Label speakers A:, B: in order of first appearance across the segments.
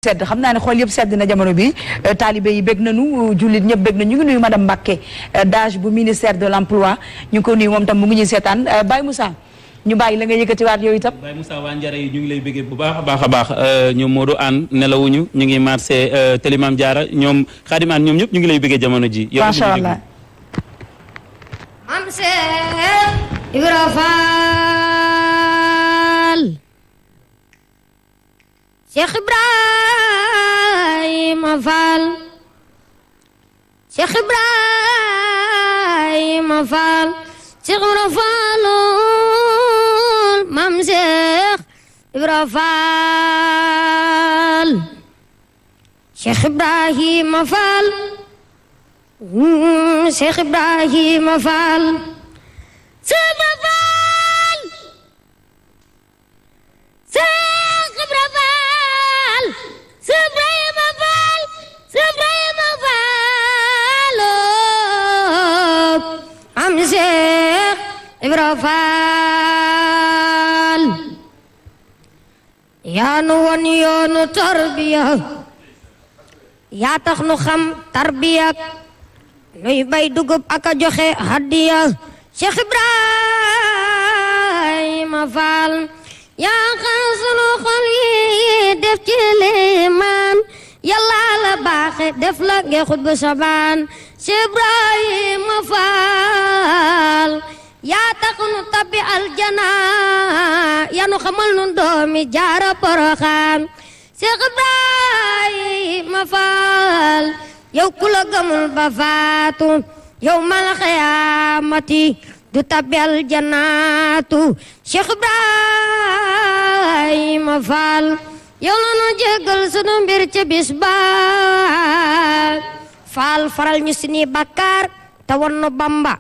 A: sedd xam naa ne xool yëpp sedd na jamono bi taalibe yi bég nañu jullit ñëpp bég nañu ñu ngi nuyu madame Mbacké DAGE bu ministère de l'emploi ñu ngi ko nuyu moom tam mu ngi ñuy seetaan Baye Moussa ñu bàyyi la nga yëkkatiwaat yow itam.
B: Baye Moussa waa Njare yi ñu ngi lay bëggee bu baax a baax ñoom Modou Anne nelawuñu ñu ngi marché Télimam Diarra ñoom Khadim Anne ñoom ñëpp ñu ngi lay bëggee jamono ji.
A: macha allah.
C: Mam Cheikh Ibra Fall Cheikh Ibrahima Fall Cheikh Ibrahima Fall Cheikh Ibra Fall Mam Cheikh Ibra Fall Cheikh Ibrahima Fall Cheikh Ibrahima Fall Cheikh Ibra Fall Cheikh Ibra Fall Cheikh Ibrahima Fall Cheikh Ibrahima Fall am Cheikh Ibra Fall yaa nu won yoonu tarbiya yaa tax nu xam tarbiya nuy bay dugub ak a joxe hadiya Cheikh Ibrahima Fall yaa xam sunu xol yi def ci liimaan Yàlla la baaxe def la nge xutbu sabaan Cheikh Ibrahima Fall yaa tax nu tabbi aljana yaa nu xamal nu doomi jaara Poroxaan Cheikh Ibrahima Fall yow ku la gëmul ba faatu yow mal xiyaamati du tabbi aljanaatu Cheikh Ibrahima Fall yow la nu jéggal sunu mbir ci bis ba Fall faral ñu sini bakkaar te won nu Bamba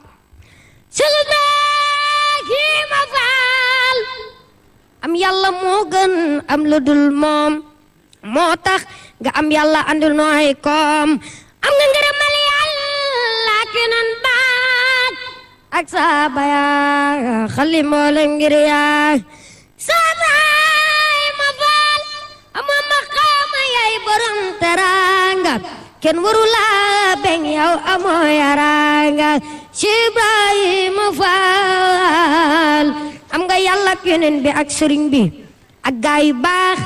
C: Cheikh Ibrahima Fall am yàlla moo gën am lu dul moom moo tax nga am yàlla andul no ay koom am nga ngërëmal yàlla ki nan baat ak saaba yaa xali mboolem ngir yaa Ibrahima Fall ama maqaama yaay borom teranga kenn waru laa beŋ yow amoo yaranga Ibrahima Fall am nga yàlla ak yonent bi ak sëriñ bi ak gaay baax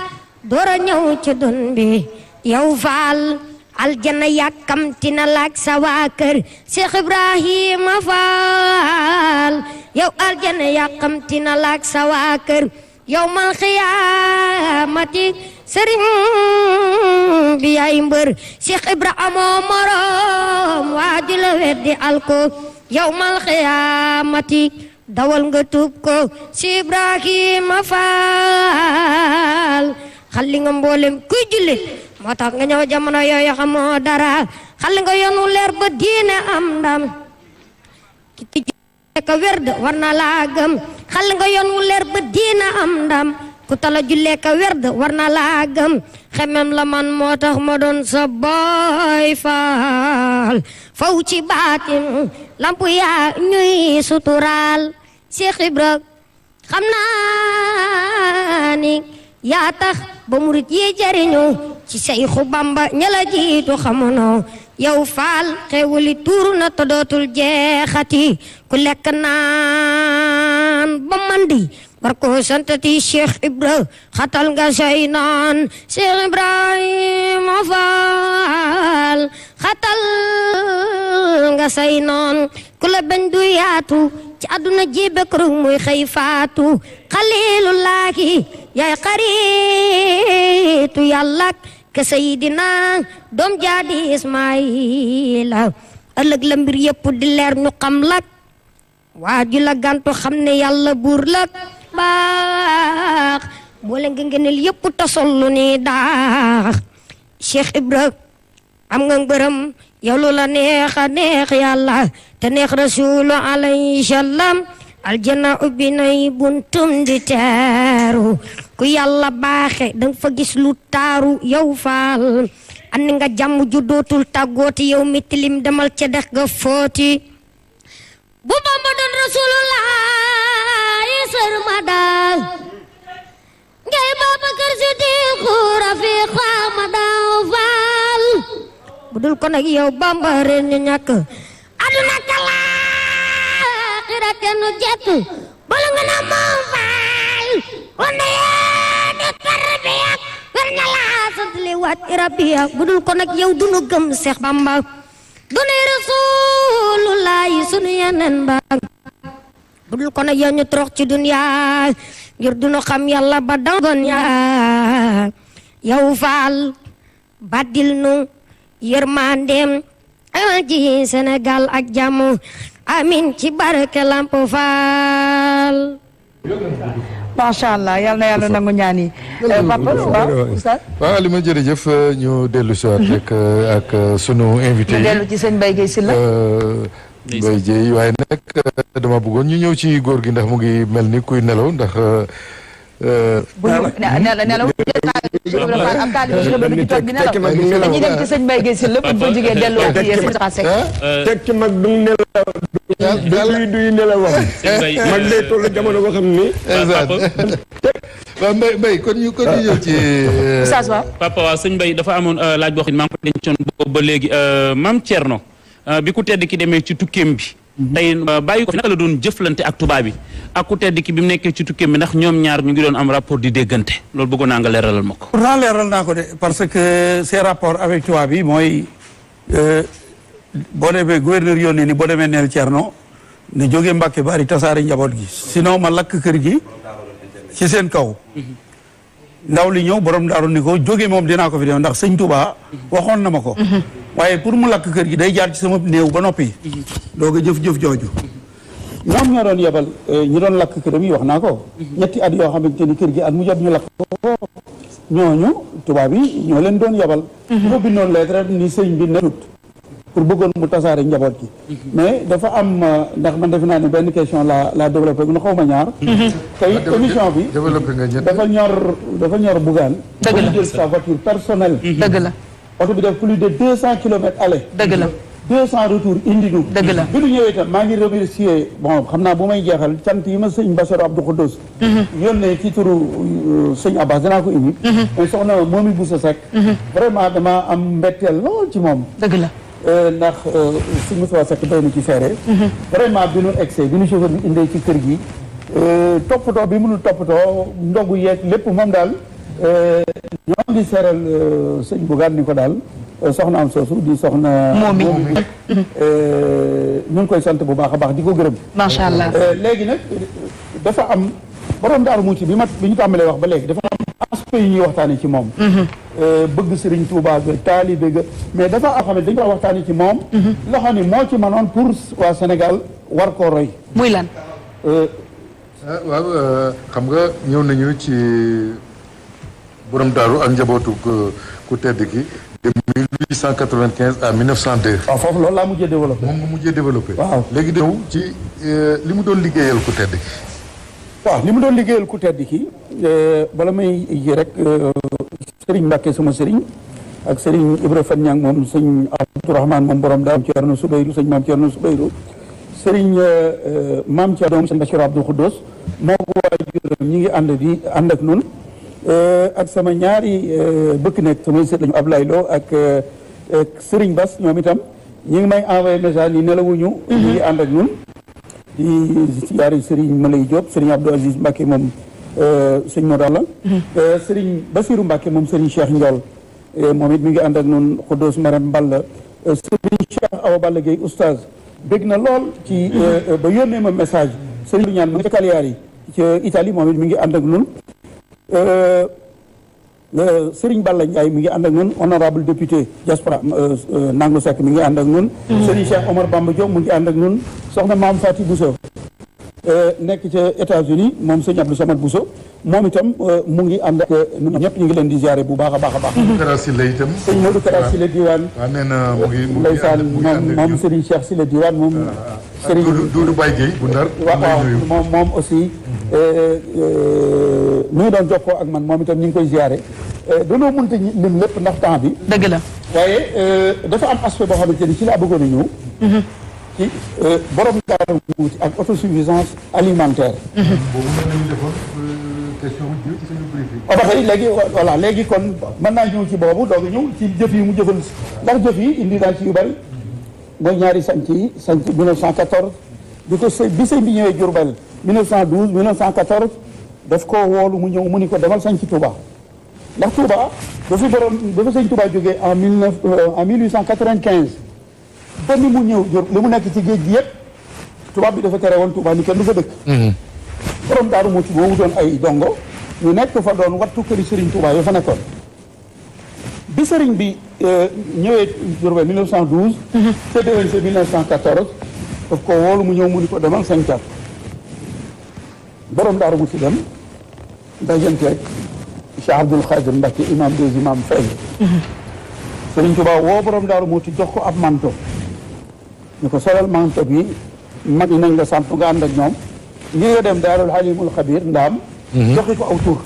C: doora ñëw ci dun bi yow Fall aljanna yàkkamti na laak sa waa kër Cheikh Ibrahima Fall yow aljanna yàkkamti na laak sa waa kër yow mal xiyaamati sëriñ bi yaay mbër Cheikh Ibra amoo morom waaju la weddi alko yow mal xiyaamati dawal nga tuub ko Cheikh Ibrahima Fall xalli nga mboolem kuy jullit moo tax nga ñëw jamono yooyu xamoo dara xalli nga yoonu leer ba diine am ndam ki tijji ka werd war na laa gëm xalli nga yoonu leer ba diine am ndam ku tala jullee ka werd war na laa gëm xemem la man moo tax ma doon sa boy Fall faw ci baatin lampu yaa ñuy suturaal Cheikh Ibra xam naa ni yaa tax ba murit yi jariñu ci Seexu Bamba ñala jiitu xamono yow Fall xewuli tuuru na te dootul jeexati ku lekk naan ba mandi war ko santati Cheikh Ibra xatal nga say naan Cheikh Ibrahima Fall xatal nga say naan ku la bañ du yaatu ci àdduna jibe kër muy xëy faatu xalilullaahi yaay xaritu yàlla ke sayidina doom jaadi Ismaayila ëllëg la mbir yëpp di leer ñu xam lak waaju la gantu xam ne yàlla buur lak baax boole nga ngëneel yëpp tasol lu ni daax Cheikh Ibra am nga ngërëm yow lu la neex a neex yàlla te neex rasulu alayhi salaam aljanna ubbi nay buntum di teeru ku yàlla baaxe danga fa gis lu taaru yow Fall andi nga jàmm ju dootul tàggooti yow mi tilim demal ca dex ga footi bu Bamba doon rasulullah sërmada ngay Babakar Siddiq Cheikhu Rafiqa ma daaw faal budul ko nag yow Bamba ren ñu ñàkk aduna kalaaxira kenn jekk bala nga na moom faal wane yeeni tarbiya war nga laa sant li waat irabiya budul ko nag yow dunu gëm Seex Bamba dunu Rasulullaahi sunu yeneen ba budul ko nag yow ñu torox ci dunya ngir dunu xam yàlla ba dangon yaa yow faal baddil nu yërmandeem ci Sénégal ak jàmm amin ci barke Lamp Fall.
A: macha allah yal na yàlla nangu ñaan yi. papa waaw oustaz.
D: waaw Alima jërëjëf ñu dellu si waat rek ak sunu invité yi.
A: ñu dellu ci sëñ Mbaye Guèye Sylla.
D: Mbaye Guèye waaye nag dama bëggoon ñu ñëw ci góor gi ndax mu ngi mel ni kuy nelaw ndax.
A: bu ñu nelaw am taalibe ci la bëgg di toog di nelaw dañuy dem ci sëñ Mbaye Guèye Sylla bu ñu jógee delluwaat ci yéen sëñ
E: teg ci mag du nelaw duy nelawam mag day toll jamono boo xam ni
D: waaw Mbaye kon ñu ñëw ci
A: oustaz waaw
B: papa waaw sëñ Mbaye dafa amoon laaj boo xam ne maa ngi ko dencoon boobu ba léegi Maam Thierno bi ku tedd ki demee ci tukkeem bi tey bàyyi ko fi naka la doon jëflante ak tubaab bi ak ku tedd ki bi mu nekkee ci tukkeem bi ndax ñoom ñaar ñu ngi doon am rapport di déggante loolu bëggoon naa nga leeralal ma ko.
F: pourtant leeral naa ko de parce que ces rapports avec tubaab bi mooy boo demee gouverneur yónnee ni boo demee neel Thierno ne jógee Mbàkke bari tasaare njaboot gi sinon ma lakk kër gi ci seen kaw. ndaw li ñëw borom daaru ni ko jóge moom dinaa ko fi def ndax sëñ Touba waxoon na ma ko. waaye pour mu lakk kër gi day jaar ci sama néew ba noppi. doog a jëf-jëf jooju. ñoom ñoo doon yebal ñu doon lakk këram yi wax naa ko. ñetti at yoo xamante ni kër gi at mu jot ñu lakk ko. ñooñu tubaab yi ñoo leen doon yebal. ko bindoon lettre ni sëñ bi nekkut pour bëggoon mu tasaare njaboot gi. mais dafa am ndax man defe naa ne benn question la développé na xaw ma ñaar. tey émission bi
D: développé nga ñett
F: dafa ñor Bougane.
A: dëgg la
F: jël sa voiture personnelle.
A: dëgg la.
F: oto bi def plus de 200 kilomètres aller.
A: dëgg la.
F: 200 retour indi nu.
A: dëgg la
F: bi ñu ñëwee itam maa ngi remercier bon xam naa bu may jeexal cant yi ma sëñ Bassirou Abdou Khoudoss. yónnee ci turu sëñ Abbas danaa ko indi. mais soxna Momi Boussa Seck. vraiment dama am mbetteel lool ci moom.
A: dëgg la.
F: ndax sëñ Moussa Seck doy na ci seere. vraiment bi nu excès bi nu chauffeur bi indee ci kër gi. toppatoo bi mënul toppatoo ndogu yeeg lépp moom daal. ñoo ngi seeral sëñ Bougane ni ko daal soxna am soosu di soxna
A: Momi
F: ñu ngi koy sant bu baax a baax di ko gërëm.
A: macha allah.
F: léegi nag dafa am borom Daaru Muxti bi ñu tàmbalee wax ba léegi dafa am aspect yi ñuy waxtaanee ci moom. bëgg Serigne Touba ga taalibe ga mais dafa am xam ne dañu ko waxtaanee ci moom. loo xam ne moo ci mënoon pour waa Sénégal war koo roy.
A: muy lan.
D: waaw xam nga ñëw nañu ci borom daaru ak njabootu ku tedd ki de 1895 à 1902.
F: waaw foofu loolu laa mujjee développé.
D: moom nga mujjee développé.
F: waaw
D: léegi ñëw ci li mu doon liggéeyal ku tedd ki.
F: waaw li mu doon liggéeyal ku tedd ki bala may ji rek Serigne Mbacke sama Serigne ak Serigne Ibra Fan Ñang moom sëñ Abdourahmane moom borom daam Thierno Soubeyrou sëñ maam Thierno Soubeyrou Serigne maam Thierno doom sëñ Bassirou Abdou Khoudoss moo ko waajuram ñi ngi ànd ak nun ak sama ñaari bëkk nekk samay sët lañu Ablaye Lo ak Serigne Bass ñoom itam ñi ngi may envoyé message ni nelawuñu ñi ngi ànd ak nun di siyaare Serigne Malay Diop Serigne Abdou Aziz Mbacke moom sëñ Modala Serigne Bassirou Mbacke moom Serigne Cheikh Ndiol moom it mi ngi ànd ak nun Khoudoss Marème Balla Serigne Cheikh Awa Balla Gueye oustaz bég na lool ci ba yónnee ma message Serigne ñaan ma ca Cagliari ci Italie moom it mi ngi ànd ak nun Serigne Balla Ndiaye mi ngi ànd ak ñun honorable député diaspora Nangu Seck mi ngi ànd ak ñun. Serigne Cheikh Omar Bamba Diop mu ngi ànd ak ñun soxna Maam Fati Bousso nekk ca États-Unis moom sëñ Abdou Samad Bousso moom itam mu ngi ànd ak ñun ñëpp ñu ngi leen di ziare bu baax a baax a baax.
D: Kara Sylla itam.
F: sëñ Modou Kara Sylla Diwane.
D: waaw nee na mu ngi
F: ndeysaan moom Serigne Cheikh Sylla Diwane moom. Serigne
D: Doudou Baye Gueye bu Ndar.
F: waaw moom aussi mi ngi doon jokkoo ak man moom itam ñu ngi koy ziare. danoo mënta lim lépp ndax temps bi.
A: dëgg la.
F: waaye dafa am aspect boo xamante ni ci laa bëggoon a ñëw. ci ki borom Daaru Muxti ak autosuffisance alimentaire.
D: boobu mën nañu defoon question bu jiw ci suñu briefing.
F: ba tey léegi voilà léegi kon mën naa ñëw ci boobu doog ñëw ci jëf yi mu jëfal ndax jëf yi indi naa ci yu bari mooy ñaari sanc yi sanc 1914 bi ko bi sëñ bi ñëwee Diourbel 1912 1914 daf ko woolu mu ñëw mu ni ko demal sanc Touba ndax Touba dafa sëñ Touba jógee en 1895 ba ni mu ñëw li mu nekk ci géej gi yëpp tubaab bi dafa tere woon Touba ni kenn du fa dëkk. borom Daaru Muxti moo wutoon ay dongo ñu nekk fa doon wattu këri Serigne Touba yoo fa nekkoon bi Serigne bi ñëwee Diourbel 1912. te déwén sa 1914 daf ko woolu mu ñëw mu ni ko demal sancaat borom Daaru Muxti dem dajanteeg Cheikh Abdoul Khadir Mbacké imam des imams feeñ. Serigne Touba woo borom Daaru Muxti jox ko ab manto ñu ko solal manto bi mag yi nañ la sant nga ànd ak ñoom. ñi nga dem Daarul Halimul Xabir ndaam. joxe ko aw tur.